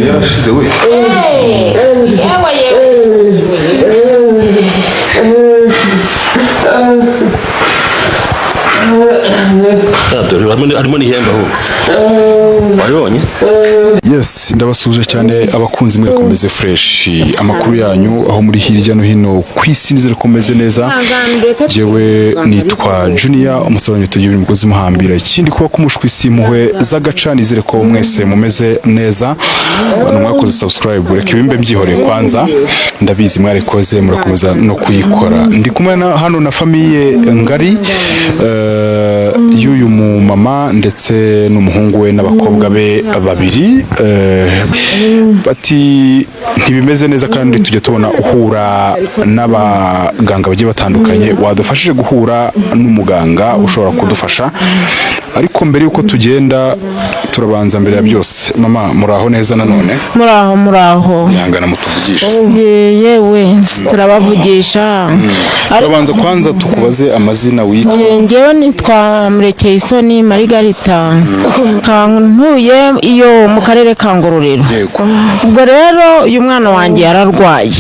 Yarashize we. Yewe yewe. Dore harimo n'ihembe ahubwo, wabibonye? Yes, ndabasuhuje cyane abakunzi mwe, komeze fresh. Amakuru yanyu aho muri hirya no hino ku isi, nizere ko meze neza. Jewe nitwa Junior, umusore wanyu tugira umugozi muhambira ikindi kuba kumushwi si impuhwe z'agaca. Nizere ko mwese mumeze neza. Abantu mwakoze subscribe, reka ibimbe mbyihoreye kwanza, ndabizi mwarikoze, murakomeza no kuyikora. Ndi kumwe na hano na famille ngari y'uyu mumama ndetse n'umuhungu we n'abakobwa be babiri. Bati ntibimeze neza, kandi tujya tubona uhura n'abaganga bagiye batandukanye, wadufashije guhura n'umuganga ushobora kudufasha. Ariko mbere y'uko tugenda, turabanza mbere ya byose, mama, muraho neza nanone? Muraho, muraho. Ihangana mutuvugishe. Yewe, turabavugisha. Turabanza kwanza tukubaze amazina witwa. Ngewe nitwa Murekeyisoni Marigarita, nkaba ntuye iyo mu karere ka Ngororero. Ubwo rero uyu mwana wanjye yararwaye,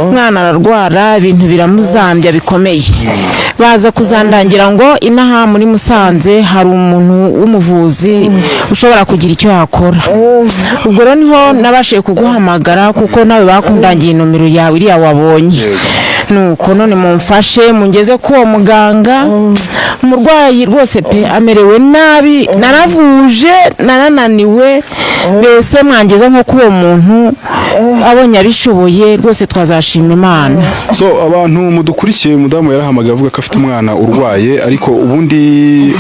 umwana ararwara, ibintu biramuzambya bikomeye. Baza kuzandangira ngo inaha muri Musanze hari umuntu w'umuvuzi ushobora kugira icyo yakora. Ubwo rero niho nabashije kuguhamagara, kuko nawe bakundangiye nomero yawe iriya wabonye. Nuko none mumfashe mungeze ko uwo muganga. Umurwayi rwose pe amerewe nabi, naravuje narananiwe. Mbese mwangeze nko kuri uwo muntu, abonye abishoboye rwose twazashima Imana. So abantu mudukurikiye, umudamu yarahamagaye avuga ko afite umwana urwaye, ariko ubundi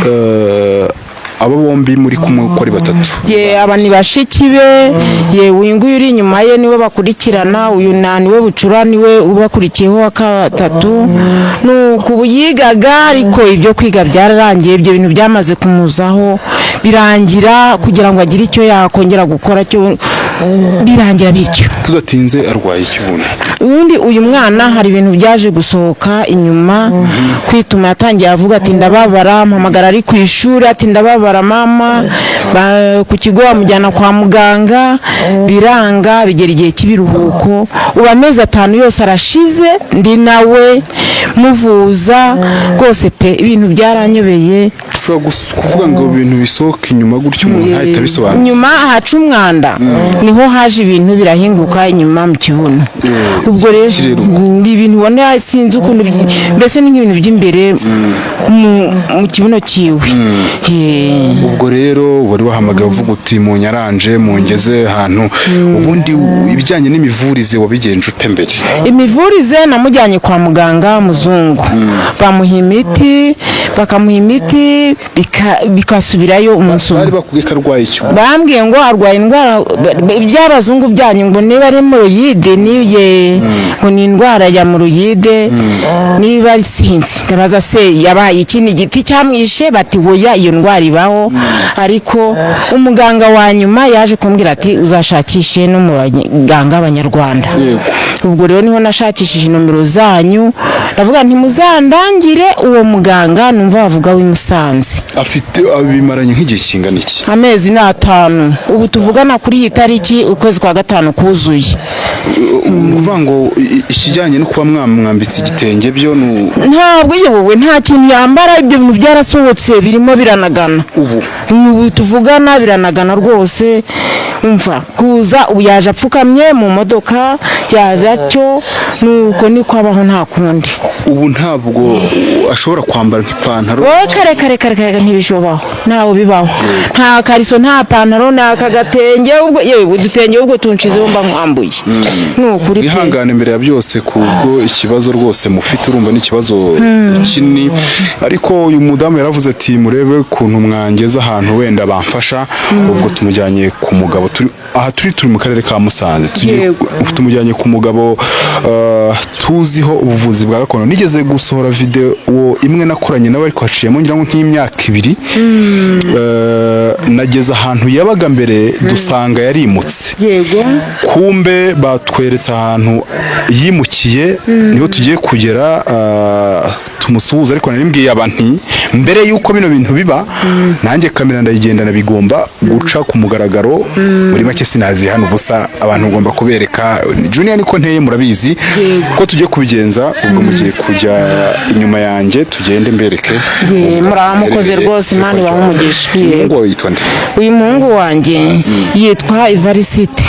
aba bombi muri kumwe uko ari batatu? Ye, aba ni bashiki be. Ye, uyu nguyu uri inyuma ye niwe bakurikirana, uyu na niwe bucura, niwe ubakurikiyeho wa gatatu. Nuko ubu yigaga, ariko ibyo kwiga byararangiye, ibyo bintu byamaze kumuzaho birangira kugira ngo agire icyo yakongera gukora cyo birangira bityo. Tudatinze, arwaye iki ubundi? Ubundi uyu mwana hari ibintu byaje gusohoka inyuma kwituma. Yatangiye avuga ati "Ndababara." Mpamagara ari ku ishuri, ati "Ndababara mama." Ku kigo bamujyana kwa muganga biranga, bigera igihe cy'ibiruhuko. Ubu amezi 5 yose arashize ndi nawe muvuza rwose pe, ibintu byaranyobeye. Ushobora kuvuga ngo ibintu bisohoka inyuma gutyo, umuntu ntahita abisobanura? Nyuma ahaca umwanda niho haje ibintu birahinguka inyuma mu kibuno. Ubwo rero Kirero. ni ibintu ubona, sinzi ukuntu mbese ni nk'ibintu by'imbere mu kibuno cyiwe. Ye. Ubwo rero wari wahamagaye uvuga uti "Munyaranje mungeze ahantu." Ubundi ibijyanye n'imivurize wabigenje ute mbere? Imivurize, namujyanye kwa muganga muzungu, bamuha imiti, bakamuha imiti bikasubirayo umunsi umwe. Bari bakubwiye ko arwaye icyo? Bambwiye ngo arwaye indwara by'abazungu byanyu, ngo niba ari hémorroïde, niye ngo ni indwara ya hémorroïde, niba ari, sinzi. Ndabaza se yabaye iki, ni igiti cyamwishe? Bati "Hoya, iyo ndwara ibaho." Ariko umuganga wa nyuma yaje kumbwira ati "Uzashakishe no mu baganga b'abanyarwanda." Ubwo rero niho nashakishije nomero zanyu, ndavuga nti muzandangire uwo muganga numva bavuga w'i Musanze. Afite abimaranye nk'igihe kingana iki? Amezi ni 5 ubu tuvugana, kuri iyi tariki ukwezi kwa gatanu kuzuye. Ni ukuvuga ngo ikijyanye no kuba mwamwambitse igitenge byo ni Ntabwo iyobowe, nta kintu yambara, ibyo bintu byarasohotse birimo biranagana. Ubu? Ubu tuvugana biranagana rwose. Umva, kuza ubu yaje apfukamye mu modoka, yaza atyo, nuko niko abaho, nta kundi. Ubu ntabwo ashobora kwambara nk'ipantaro? Wowe, kare kare kare kare, ntibishobaho, ntawe bibaho, nta kariso, nta pantaro, nta kagatenge. Ubwo yewe udutenge ubwo tunshizeho mba nkwambuye, ni ukuri pe. Mwihangane mbere ya byose kubwo ikibazo rwose mufite, urumva ni ikibazo kinini. Ariko uyu mudamu yaravuze ati "Murebe ukuntu mwangeza ahantu wenda bamfasha." Ubwo tumujyanye ku mugabo, turi aha, turi mu karere ka Musanze. Tumujyanye ku mugabo tuziho ubuvuzi bwa gakondo. Nigeze gusohora video imwe nakoranye nawe, ariko haciyemo ngira ngo nk'imyaka 2. Nageze ahantu yabaga mbere, dusanga yarimutse. Kumbe batweretse ahantu yimukiye, niho tugiye kugera tumusuhuza. Ariko nari mbwiye abantu mbere y'uko bino bintu biba, nanjye kamera ndayigendana, bigomba guca ku mugaragaro. Muri make sinazi hano ubusa, abantu ugomba kubereka. Junior niko nteye, murabizi ko tugiye kubigenza. Ubwo mugiye kujya inyuma yanjye, tugende mbereke. Ye, muraba mukoze rwose, Imana ibahe umugisha. Yego. Umuhungu wawe yitwa nde? Uyu muhungu wanjye yitwa Ivarisite.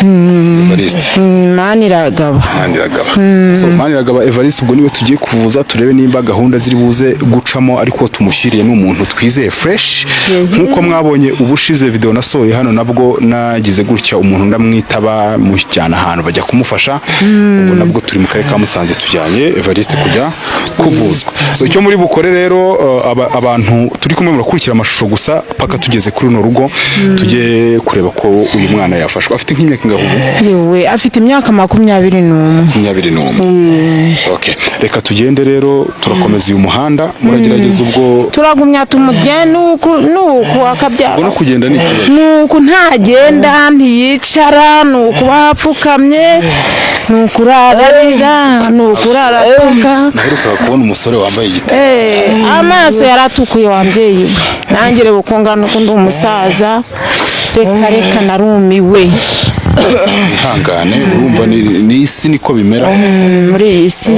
Evariste. Maniragaba. Maniragaba. So Maniragaba Evariste, ubwo niwe tugiye kuvuza, turebe nimba gahunda ziri buze gucamo. Ariko tumushyiriye ni umuntu twizeye fresh, nk'uko mwabonye ubushize video nasohoye hano, nabwo nagize gutya umuntu ndamwitaba, mujyana ahantu bajya kumufasha. Ubu nabwo turi mu karere ka Musanze, tujyanye Evariste kujya kuvuzwa. So icyo muri bukore rero, abantu turi kumwe murakurikira amashusho gusa paka tugeze kuri runo rugo, tujye kureba ko uyu mwana yafashwe. Afite nk'imyaka ingahe ubu? Yewe, afite imyaka 21. 21, okay. Reka tugende rero, turakomeza uyu muhanda, muragerageza ubwo. Turagumya tumujye nuku nuku akabyara. Ubona kugenda ni ikibazo. Nuku ntagenda, ntiyicara, ni ukuba apfukamye, ni ukurararira, ni ukurara ataka. Naherukaga kubona umusore wambaye igitenge. Amaso yaratukuye wa mbyeyi we. Nanjye reba uko ngana, uko ndi umusaza. Reka reka, narumiwe. Ihangane, urumva ni isi niko bimera. Muri iyi si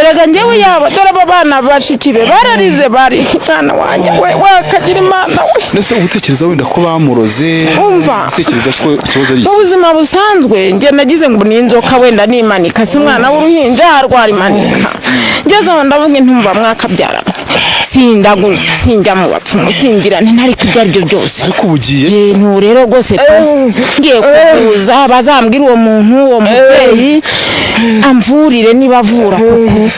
erega njyewe yaba dore aba bana bashiki be bararize, bari mwana wanjye we, wakagira Imana we. Ndetse uba utekereza wenda ko bamuroze? Umva. Utekereza ko ikibazo ari Mu buzima busanzwe njye nagize ngo ni inzoka wenda nimanika, si umwana w'uruhinja arwara imanika. Ngeze aho ndavuga intumva mwakabyara, sindaguza, sinjya mu bapfumu, singira nti ariko ibyo ari byo byose. Ariko ubu ugiye. Ibintu rero rwose pe, ngiye kuvuza, bazambwira uwo muntu, uwo mubyeyi amvurire niba avura koko.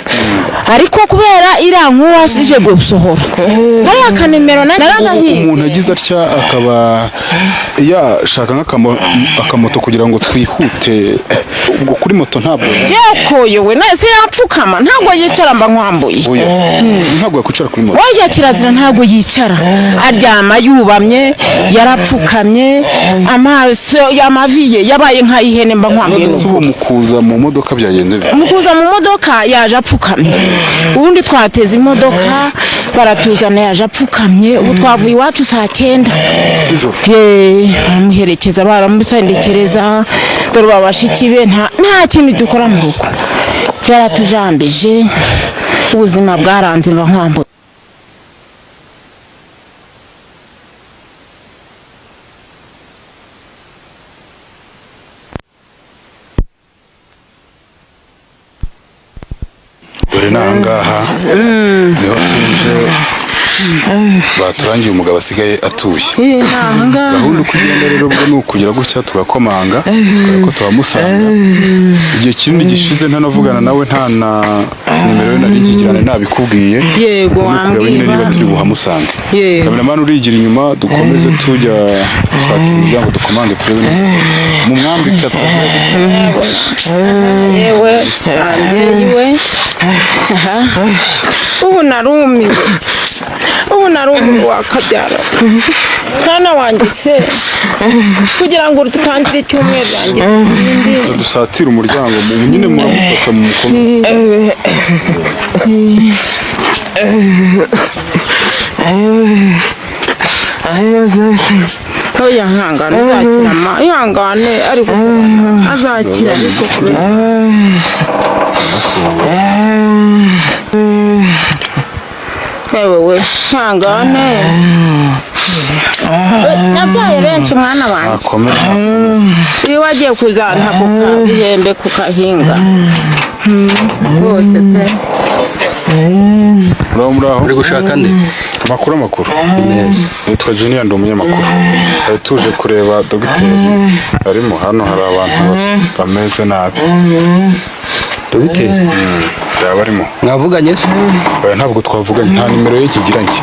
Ariko kubera iriya nkuru ije gusohora kariya kanimero naragahiye. Umuntu agize atya akaba yashaka nk'akamoto kugira ngo twihute, ubwo kuri moto ntabwo? Yakoyowe se yapfukama, ntabwo yicara, mba nkwambuye. Oya, ntabwo yakwicara kuri moto. Oya, kirazira, ntabwo yicara, aryama yubamye, yarapfukamye, amaso amavi ye yabaye nk'ay'ihene, mba nkwambuye. None se ubu mu kuza mu modoka byagenze bite? Mu kuza mu modoka yaje apfukamye. Ubundi twateze imodoka baratuzana, yaje apfukamye. Ubu twavuye iwacu saa 9 z'ijoro. Ye, baramuherekeza, baramusendekereza. Dore bashiki be, nta kintu dukora mu rugo, yaratujambije, ubuzima bwaranze, mba nkwambuye. Dore ni ahangaha niho tuje, baturangiye umugabo asigaye atuye. Gahunda uko igenda rero ubwo ni ukugira gutya tugakomanga, tukareba ko tuhamusanga. Igihe kinini gishize ntanavugana nawe, nta na nimero ye nari nkigirana, nabikubwiye. Yego. Ni ukureba nyine niba Wambwira. turi buhamusange. Yego. Kameramani urigira inyuma, dukomeze tujya gusatira umuryango, dukomange turebe mu mwambike. Yewe abyeyi we, ubu narumiwe, ubu narumiwe wakabyara mwana wanjye se, kugira ngo dutangire icyumweru yanjye ikindi. Dusatire umuryango nyine, muramufata mu mukono. Oya, ihangane, uzakira ma, ihangane, ariko azakira, ariko kubera yewe we, ihangane, nabyaye benshi mwana wanjye. Akomere. Iyo wagiye kuzanta ku kabihembe ku kahinga rwose pe. Muraho, muraho. Uri gushaka nde? Amakuru, amakuru. Neza. Nitwa Junior, ndi umunyamakuru. Twari tuje kureba dogiteri arimo hano, hari abantu bameze nabi. Dogiteri? Yaba arimo? Mwavuganye se? Oya, ntabwo twavuganye, nta nimero ye nkigira njye,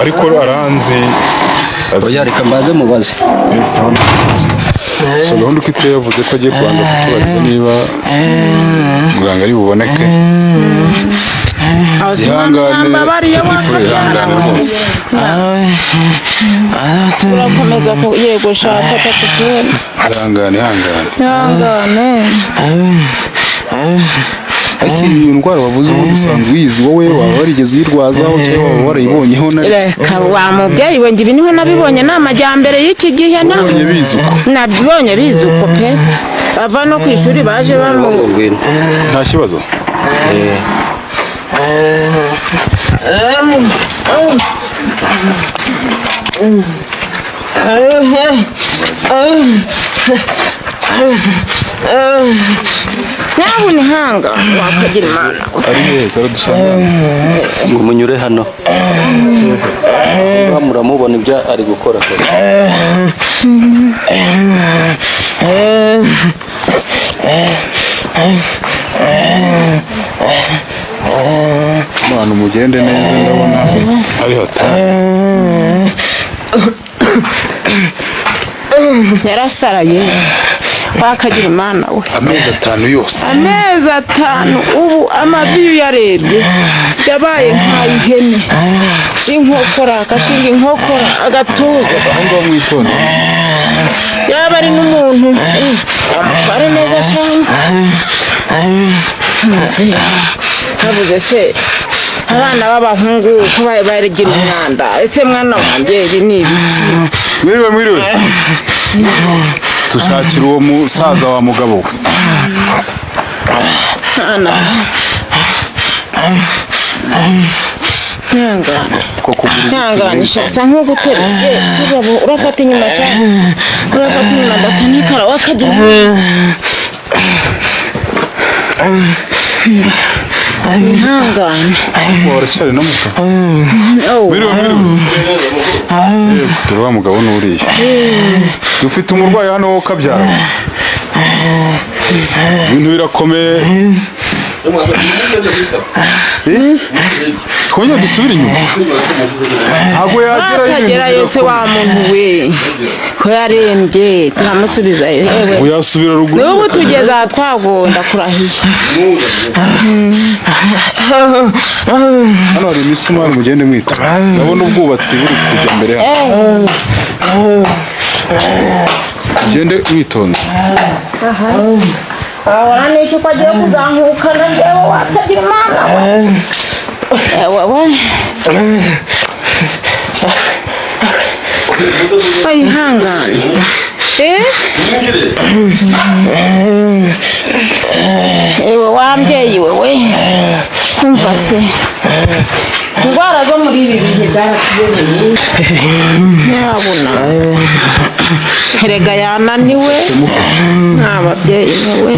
ariko aranzi Oya, reka mbaze mubaze. Yes, hano. So gahunda uko iteye, yavuze ko agiye kubanza kutubariza niba muganga ari buboneke. Ihangane, Mbabariye. Petit frère, ihangane rwose. Urakomeza yego shaka fata kupera. Ihangane, ihangane. Ihangane. Ariko iyi ndwara wavuze ubundi usanzwe uyizi wowe? Waba warigeze uyirwazaho cyangwa waba warayibonyeho na Reka wa mubyeyi we, njye ibi niho nabibonye, ni amajyambere y'iki gihe na Wabonye bizi uko? Nabibonye bizi uko pe, bava no ku ishuri baje bamu Ngwino. Nta kibazo. Nyabuna ihanga wakagira Imana we. Ari heza aradusanga. Ngo munyure hano. Ngaha muramubona ibyo ari gukora. Imana umugende neza, ndabona ari hatari. Yarasaraye wakagira Imana we. Amezi 5 yose. Amezi 5, ubu amavi iyo uyarebye yabaye nk'ay'ihene, inkokora agashinga inkokora, agatuza. Aho ngaho mwitonde. Yaba ari n'umuntu amutware neza cyane. Habuze se abana b'abahungu ko bagira umwanda? Ese mwana wanjye, ibi ni ibiki? Mwiriwe, mwiriwe. Tushakira uwo musaza wa mugabo we. Mwana, ihangane. Ko kuguru. Ihangane, sa nk'uguteruye urabo, urafata inyuma cyane, urafata inyuma gatonikara wakagira. Ihangane. Waracyari no muto. Oh. Mwiriwe, mwiriwe. Yego, dore wa mugabo n'uriya. Dufite umurwayi hano wo kabyara. Ibintu birakomeye. Eh? Twongere dusubire inyuma. Ntabwo yagerayo, ibintu Atagerayo se wa birakomeye. muntu we, ko yarembye tukamusubizayo yewe. Ngo yasubira ruguru. N'ubu tugeze aha twagonda kurahiye. Hano hari imisumari, mugende mwita. Ndabona ubwubatsi buri kujya mbere hano. Mugende mwitonze. Wahora n'iki ko agiye kuzankukana njyewe wakagira Imana we? Ewe we, ayihangane. Eh? Ewe wa mbyeyi we we, umva se, indwara zo muri ibi bihe zaratubereye. Nyabuna erega yananiwe, nta babyeyi we,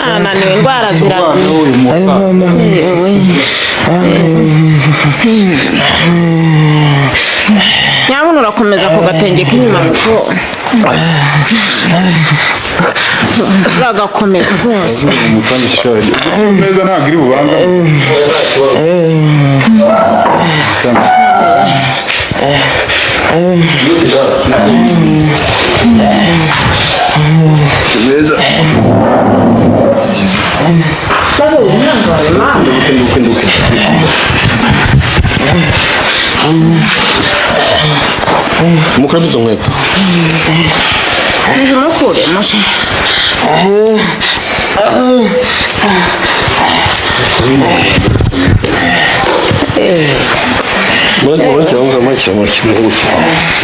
yananiwe, indwara ziragwira. Uyu musaza. Yewe. Nyabuna urakomeza ku gatenge k'inyuma kuko uragakomeza rwose. Umutangi shari. Neza ntabwo iri bubangame. Neza. Maze wihangane Mana. Nduke, nduke. Mukuramo izo nkweto. Mukure mushe. Mureke, mureke, mureke, mureke, mureke.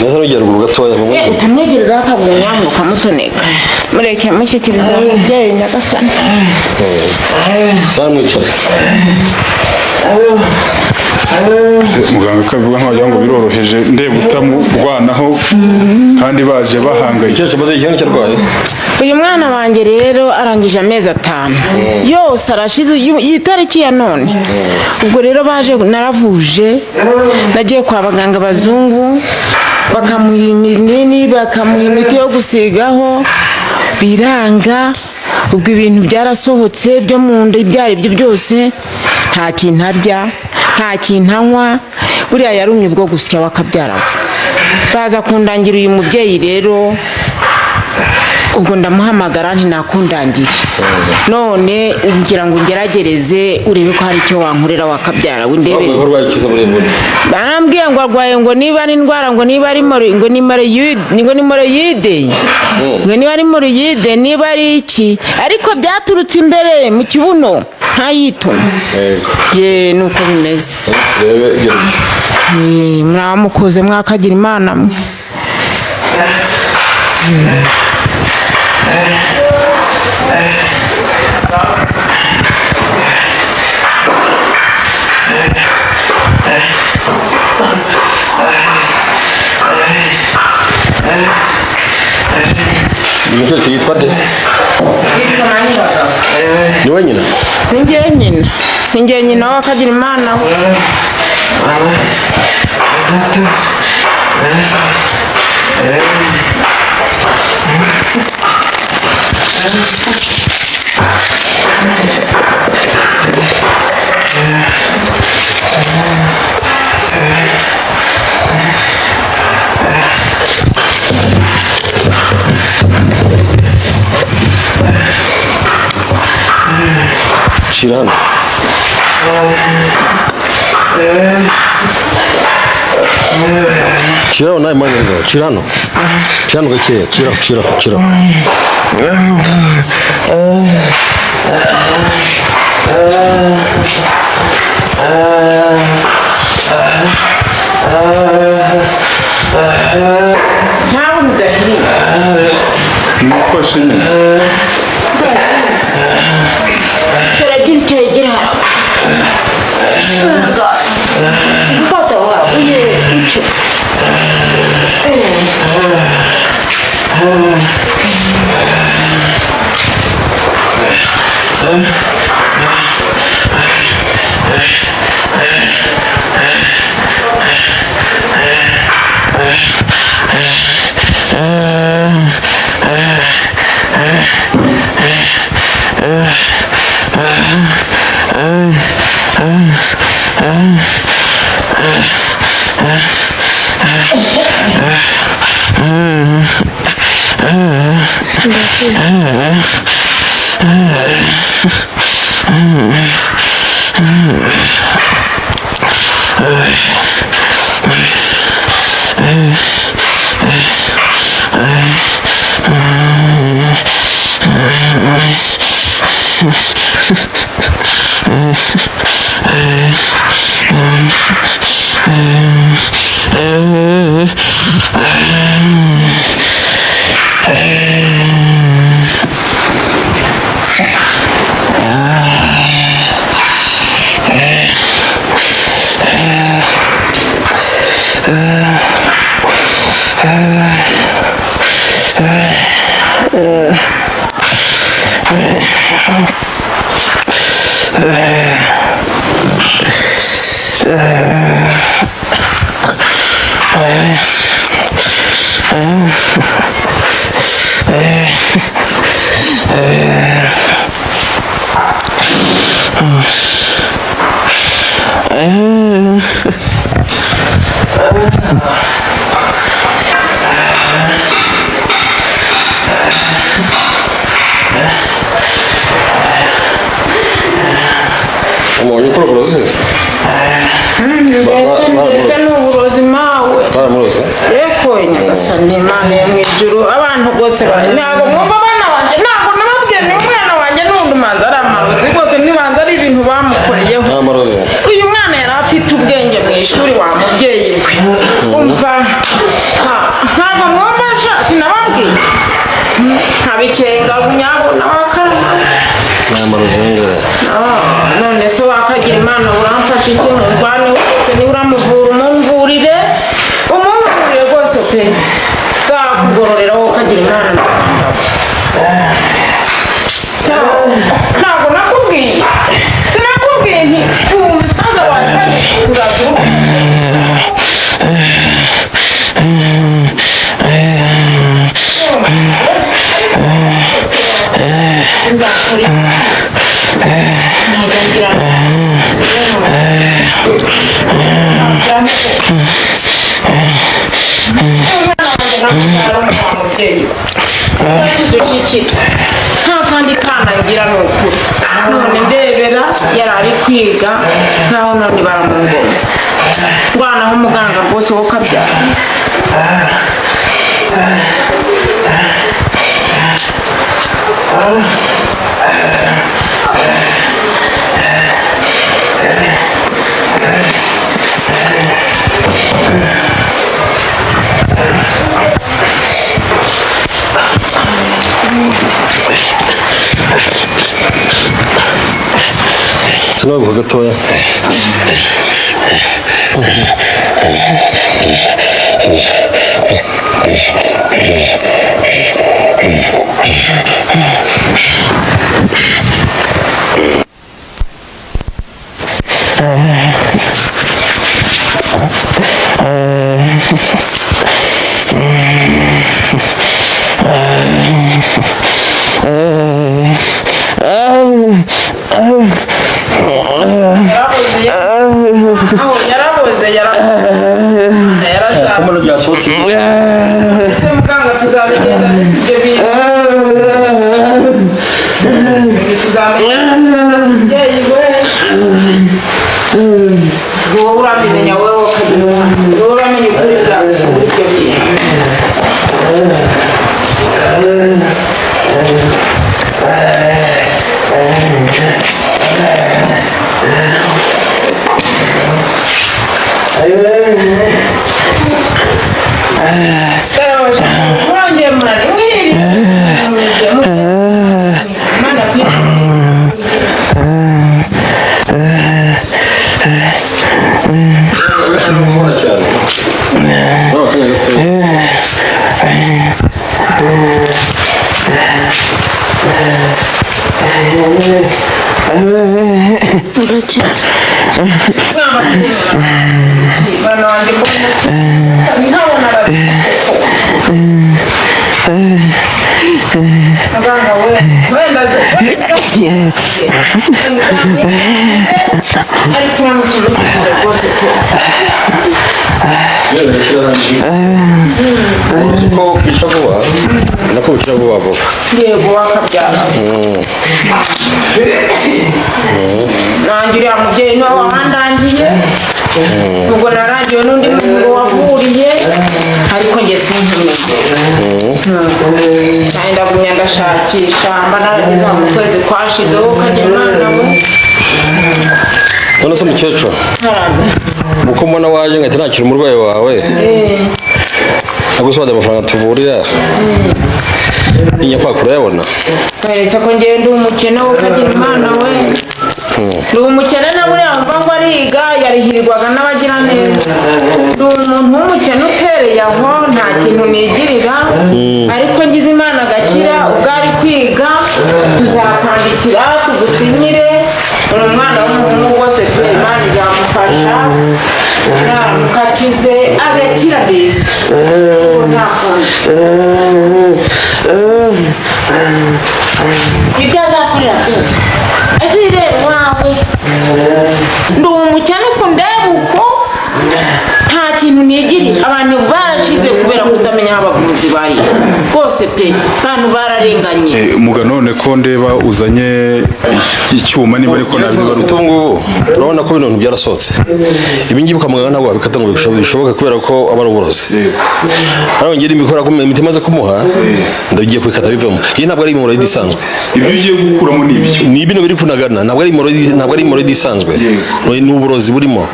Neza rugera ruguru gatoya. Eh, utamwegereza akaguru nyamu ukamutoneka. Mureke mushyikiriza umubyeyi nyagasani. Sara mwicaye. Muganga akavuga nkagira ngo biroroheje, ndeba utamurwanaho kandi baje bahangayitse. Ikibazo kimaze igihe cyarwaye. Uyu mwana wanjye rero arangije amezi 5 yose arashize iyi tariki ya none. Ubwo rero baje naravuje, nagiye kwa baganga bazungu, bakamuha ibinini, bakamuha imiti yo gusigaho, biranga. Ubwo ibintu byarasohotse byo mu nda, ibyo ari byo byose, nta kintu arya, nta kintu anywa, buriya yarumye ubwo gusya wakabyara we. Baza kundangira uyu mubyeyi rero. Ubwo ndamuhamagara ntinakundangire, none ngira ngo ngeragereze urebe ko hari icyo wankorera wakabyara windebere. Bavuga ko urwaye ikiza burebure. Barambwiye ngo arwaye, ngo niba ari indwara, ngo niba ari ngo ni moreyide, ngo ni moreyide, ngo niba ari moreyide, niba ari iki, ariko byaturutse imbere mu kibuno ntayitume. Yego. Ye, nuko bimeze. Rebe gerageza. Mwamukoze mwakagira Imana mwe. Umukecuru yitwa nde? Ni we nyina? Ni njye nyina, ni njye nyina w'akagira Imana we. Shyira hano. Shyira hano nawe mwanya rwawe. Shyira hano. Shyira hano gakeya. Shyiraho, shyiraho, shyiraho. Ntawe mudahiriwe. Nimufashe nyine. Turagira icyo yegera, gufata uye icyo. Umubonye ukora uburozi? Mbese ni uburozi mawe. Baramuroze? Yego Nyagasani Imana yo mu ijuru, abantu rwose ntabwo mwumva abana banjye, ntabwo nababwiye ni umwana wanjye n'undi manza ari amarozi rwose, ntibanza ari ibintu bamukoreyeho. Nta marozi. Uyu mwana yari afite ubwenge mu ishuri, wa mubyeyi we, umva ntabwo mwumva nca sinababwiye nkabikenga nyabuna wakarama. Nta marozi yongera. None se wakagira Imana uramfasha iki? Murwane wese niba uramuvura umumvurire, umumvurire rwose pe, nzakugororera wowe ukagira Imana. Ntabwo nakubwiye, sinakubwiye nti ubu musaza wawe kuzagira. Nzakora ntajya ngira. Yaramubyara mubyeyi ducikitwa nta kandi kana ngira ni ukuri. None ndebera yari ari kwiga nkaho none baramungoma ndwanaho umuganga rwose wo kabyara. Sinaguha gatoya. Yaraboze, aho yaraboze, yaraboze, yarazamuye. Kumana byasohotse. Ese muganga, tuzabigenda ibyo bintu tuzamenya? Mubyeyi we, wowe urabimenya, wowe ukagira, wowe uramenya ukuri bwawe kuri ibyo bintu. Murongeye murari mwiri Mana Cyane. Nawe akanya gatoya. Mwana wanjye mbona nkabona muganga we wenda ariko uramutse ubikora rwose pe. Uzi ko bwica vuba, nako bukira vuba vuba. Yego, wakabyara. Nanjye uriya mubyeyi niwe wahandangiye. Ubwo narangiwe n'undi muntu wavuriye, ariko njye sinkimenye. Nanjye ndagumya ndashakisha, mba narageze mu kwezi kwashizeho ukajya mwana we. None se mukecuru, Ntarame. uko mbona waje ngahita nakira umurwayi wawe, nagusobanurira amafaranga tuvurira inyakwaku urayabona? Weretse ko ngewe ndi umukene wo ukagira imana we, ndi umukene. Na buriya mva ngo ariga yarihirirwaga n'abagiraneza. Ndi umuntu w'umukene utereye aho, nta kintu nigirira, ariko ngize imana agakira ubwo ari kwiga, tuzakwandikira tugusinyire. Uri umwana w'umuhungu rwose pe, imana izamufasha naramuka akize agakira mbese. Ubwo nta kundi ibyo azakorera byose azireba iwawe. Ndi umukene uko ndeba uko, nta kintu nigirira. Abantu barashize kubera kutamenya aho abavuzi bari rwose pe, abantu bararenganye. Muga, none ko ndeba uzanye icyuma, niba ariko nabibaruta? Ubu ngubu urabona ko bino bintu byarasohotse. Ibi ngibi kwa muganga ntabwo wabikata ngo bishoboke kubera ko aba ari uburozi. Ariko ngira imikora imiti imaze kumuha, ndagiye kubikata bivemo. Iyi ntabwo ari hemorrhoid isanzwe. Ibyo ugiye gukuramo ni ibyo? Ni bino biri kunagana, ntabwo ari hemorrhoid, ntabwo ari hemorrhoid isanzwe. Ni uburozi burimo.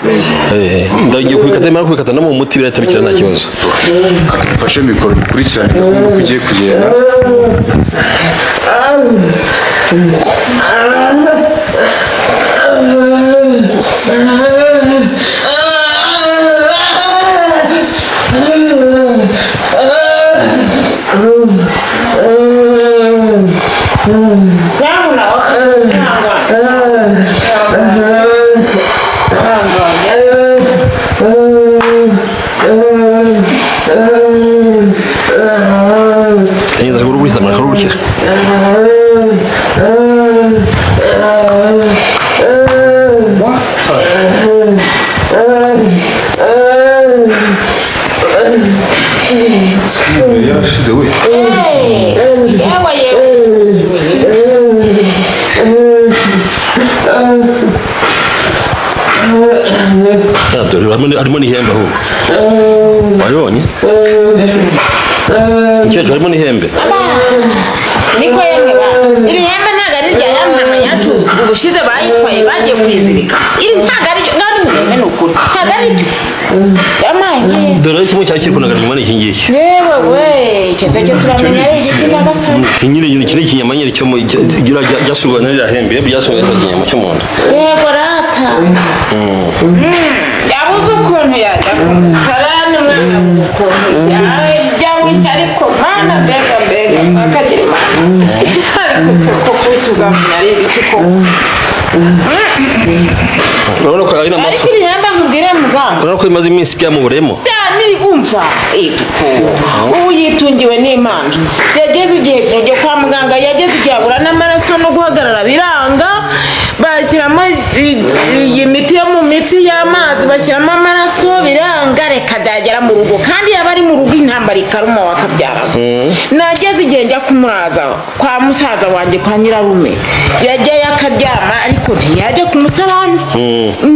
Ndagiye kubikata, nimara kubikata no mu muti birahita bikira, nta kibazo. Mfashe mikoro dukurikirane gahunda uko ugiye kugenda. Cyangwa cyangwa Yageze kuruburiza murakarubukira. Yarashize we. Yewe yewe. Ya, dore harimo n'ihembe ahubwo. Wabibonye? Mukecuru, harimo n'ihembe. Niko yemwe ba, iri hembe ntabwo ari irya ya ntama yacu ubushize bayitwaye bagiye kuyizirika. Iri ntabwo ari ryo, ngaho nimurebe, ni ukuri ntabwo ari ryo. Yamaye nka Yesu. Dore kimwe cyari kiri kunagana inyuma ni iki ngiki. Yewe we, icyo se cyo turamenya ari igiki nyagasani? Iki nyine, iki ni ikinyama nyine cyo mu ryasurwa na ririya hembe, ryasurwa n'icyo kinyama cyo mu nda. Yego rata. Yabuze ukuntu yajya ku musarani umwana, ukuntu yajya burya. Ariko mana, mbega mbega, akagira imana! Ariko se koko tuzamenya ari ibiki koko? Urabona ko ari n'amaraso. Ariko iri hembe, nkubwire muganga. Urabona ko bimaze iminsi byamuburemo. Ni umva, ubu yitungiwe n'Imana. Yageze igihe kujya kwa muganga, yageze igihe abura n'amaraso no guhagarara biranga, bashyiramo iyi miti yo mu mitsi y'amazi, bashyiramo amaraso biranga. Reka dagera mu rugo, kandi yaba ari mu rugo intambara ikaruma wakabyara. Nageze igihe njya kumuraza kwa musaza wanjye, kwa nyirarume, yajyayo akaryama ariko ntiyajya ku musarani,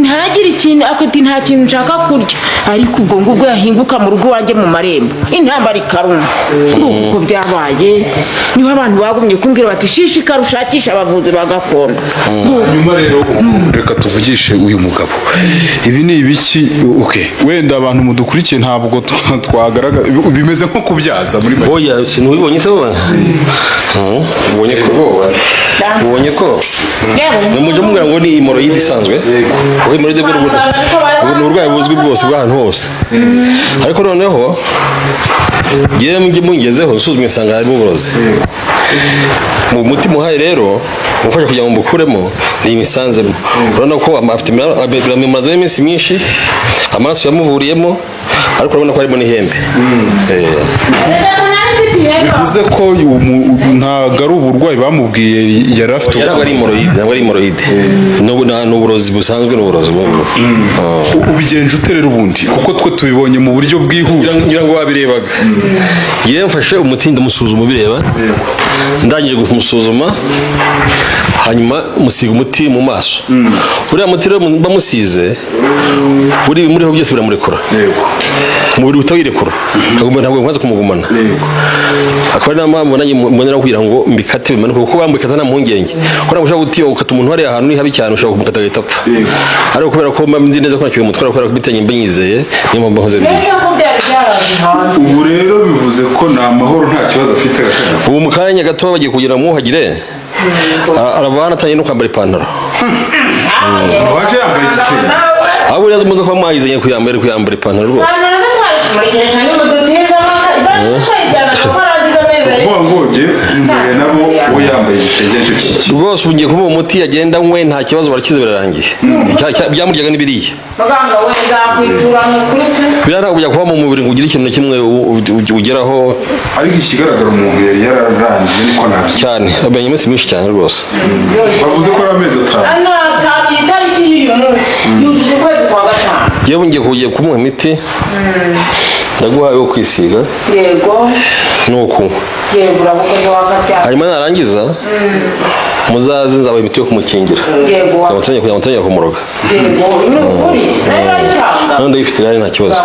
ntagire ikintu akati, nta kintu nshaka kurya. Ariko ubwo ngubwo yahinguka mu rugo iwanjye mu marembo, intambara ikaruma. Uko byabaye niho abantu bagumye kumbwira bati: "Shishikara ushakishe abavuzi ba gakondo." Nyuma rero reka tuvugishe uyu mugabo. Ibi ni ibiki? Okay, wenda abantu mudukurikiye ntabwo twagaragaza, bimeze nko kubyaza muri make. Oya, ntubibonye se wowe? Ubonye ko Yewe. Mujya mubwira ngo ni hémorroïde isanzwe, kuko hémorroïde bwo ni uburwayi buzwi bwose bw'ahantu hose. Ariko noneho ngewe mujye mungezeho nsuzumye nsanga harimo uburozi mu muti muhaye. Rero umufasha kugira ngo mbukuremo ni imisanzemo. Urabona ko afite biramumazemo iminsi myinshi, amaraso yamuvuriyemo, ariko urabona ko harimo n'ihembe. Bivuze ko ntabwo ari uburwayi bamubwiye yari afite. Ntabwo ari hémorroïde, ntabwo ari hémorroïde. Ni uburozi busanzwe, ni uburozi bw'ubu. Ubigenje ute rero ubundi, kuko twe tubibonye mu buryo bwihuse? Ngira ngo wabirebaga. Ngewe mfashe umuti ndamusuzuma, ubireba, ndangije kumusuzuma hanyuma musiga umuti mu maso. Uriya muti rero bamusize, buri muriho byose biramurekura, umubiri uhita wirekura, ntabwo nkoze kumugumana. Akaba ari nayo mpamvu nanjye mbonera kugira ngo mbikate bimanuke, kuko bambikata nta mpungenge, kuko ntabwo ushobora gutinya gukata umuntu hariya ahantu ni habi cyane, ushobora kumukata agahita apfa. Ariko kubera ko mba nzi neza ko ntacyo bimutwara, kubera ko bitanye mbinyizeye, niyo mpamvu nkoze biriya. Ko byari byaraje hanze. Ubu rero bivuze ko ni amahoro, nta kibazo afite? Ubu mu kanya gato bagiye kugira mwuhagire, arava hano atangiye no kwambara ipantaro. Waje yambaye igitenge. Ahubwo rero muze kuba mwayizanye kuyambara ipantaro rwose. Kuvuga ngo njye mpuye nabo we yambaye igitenge nicyo kiki. Rwose ubu ngiye kumuha umuti agenda anywe, nta kibazo, barakize, birarangiye. Byamuryaga n'ibiriya. Muganga we, nzakwitura ni ukuri pe. Biriya ntabwo bijya kuba mu mubiri ngo ugire ikintu na kimwe ugeraho. Ariko ikigaragara umuntu yari yararangiye, niko nabyita. Cyane, amenye iminsi myinshi cyane rwose. Bavuze ko ari amezi 5. Hano hatabye itariki y'uyu munsi yujuje ukwezi kwa gatanu. Yewe, ngiye kugiye kumuha imiti, ndaguha yo kwisiga Yego. n'uwo kunywa. Yego, urabukoze wakabyara. Hanyuma narangiza muzaze, nzabaha imiti yo kumukingira. Yego. Kugira ngo ntazongera kumuroga. Yego, ni ukuri nayo urayitanga. None ndayifite nayo, nta kibazo.